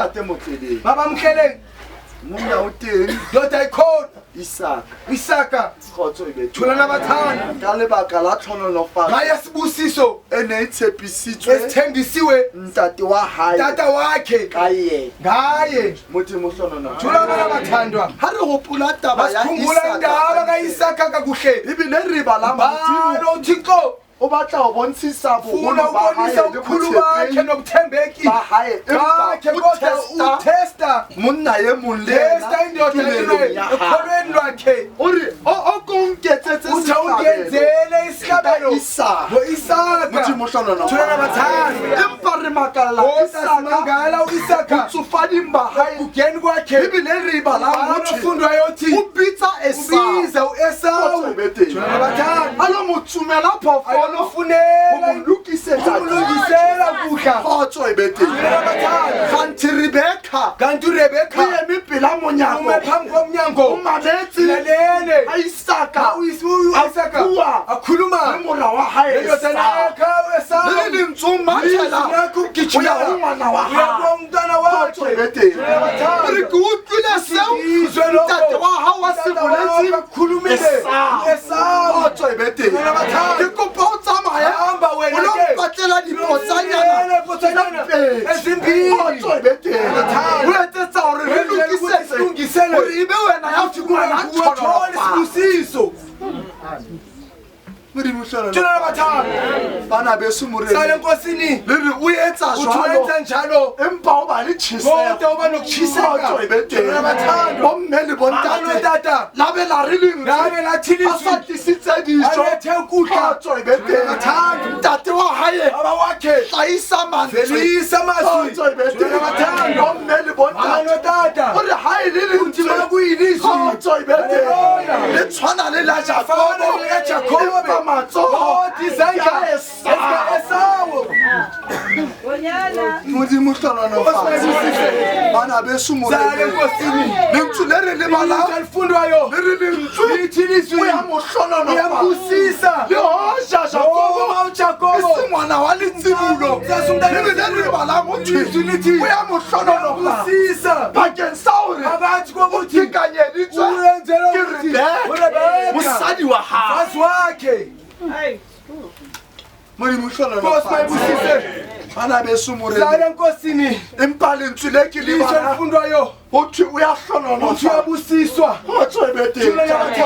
Ntate Motleleng. Baba Mhleleng. Monna o teng. Ndoda ikhona. Isaka. Isaka. Kgotso e be teng. Thulana bathanda. Ka lebaka la tlhonolofatso. Ngaya sibusiso. E ne e tshepisitswe. Esithembisiwe. Ntate wa hae. Tata wakhe. Ka yena. Ngaye. Modimo hlonolofatsa. Thulana bathandwa. Ha re hopola taba ya Sikhumbula Isaka. indaba kaIsaka kakuhle. Ebile re bala Modimo. Balo uThixo. O batla ho bontshisa Funa boholo ba hae ukubonisa le ubukhulu bakhe botshepehi nobuthembeki ba hae empa bakhe o kodwa testa utesta monna e mong le testa yena indoda tumelong le ya hae. ekholweni lwakhe. O re o ko nketsetse Uthi sehlabelo awungenzele isihlabelo ka Isaka. ngo-Isaka. Modimo hlonolofatsa. Thulana bathanda. Empa re makalla Kodwa Isaka simangala u-Isaka botsofading ba hae. ekugeni kwakhe. Ebile re balang ho thwe Abafundwayo uthi o bitsa Esau. ubiza u-Esau. Kgotso e be teng. Thulana bathanda. A lo mo tsomela phoofolo ho Ayofunela mo lokisetsa ukumlungisela ukudla. Kgotso e be teng. Thulana bathanda. Kganthe Rebeka Kanti o uRebeka eme pela monyako. ume phambi komnyango. O mametse Lalele. ha Isaka U-Isaka a bua akhuluma le mora wa hae nendodana Esau. yakhe u-Esau. Le le lentswe o mathela Lizwi lakho ho ya ho ngwana wa Uya hae. kumntwana wakhe. Kgotso e be teng. Thulana bathanda. O re ke utlwile seo Ngizwe lokho. ntate wa hao a se Utata wakho boletseng akukhulumile. Esau. U-Esau. Kgotso e be teng. Thulana bathanda. Ke kopa o tsamaye Hamba wena o lo ke. mpatlela dipotsanyana Ufunele ipotsanyana tse pedi. ezimbili. Kgotso e be teng. Bathanda. O etsetsa hore re Wenzela ukuthi lokisetse silungisele. hore ebe wena ya fumanang Uthole tlhonolofatso. isibusiso. Modimo hlonolofatsa. Thulana bathanda. Bana beso Sale morena enkosini. le re o etsa Uthi jwalo wenza njalo. empa o ba le tjheseho. Kodwa uba nokutshiseka. Kgotso e be teng. Thulana bathanda. Bomme le Mama bontate notata. la be la re lentswe Labe lathi a sa ilizwi. tlisitse dijo. Alethe ukudla. Kgotso e be teng. Bathanda. Ntate wa hae Baba wakhe. hlahisa mantswe. Velisa amazwi. Kgotso e be teng. Thulana bathanda. Bomme le Mama bontate notata. o re ha e le Uthi lentswe makuyilizwi. kgotso e be teng. Haleluya. Le tshwana le la Fana Jakobo lika Jakobe. empa matsoho Kodwa izandla ke a Esau. ezika-Esawu. Modimo hlonolofatse. Bana beso Sale morena enkosini. lentswe le re le balang Ilizwi alifundwayo. le re lentswe Lithi ilizwi. o ya mo hlonolofatsa Uyambusisa. le hoja Jakobo Ngoba e uJakobo se ngwana wa letsibulo le be le re balang ho thwe Ilizwi lithi o ya mo hlonolofatsa uyambusisa. bakeng sa hore Phakathi kokuthi tekanyeditswe uyenzelwe ke ukuthi Rebeka uRebeka mosadi wa hae. mfazi wakhe. Modimo Nkosi hlonolofatse. mayibusise. Bana beso morena Sale enkosini. empa lentswe le ke le Ilizwi balang elifundwayo. ho thwe o ya Uthi hlonolofatsa. uyabusiswa. Kgotso e be teng. Thulana bathanda.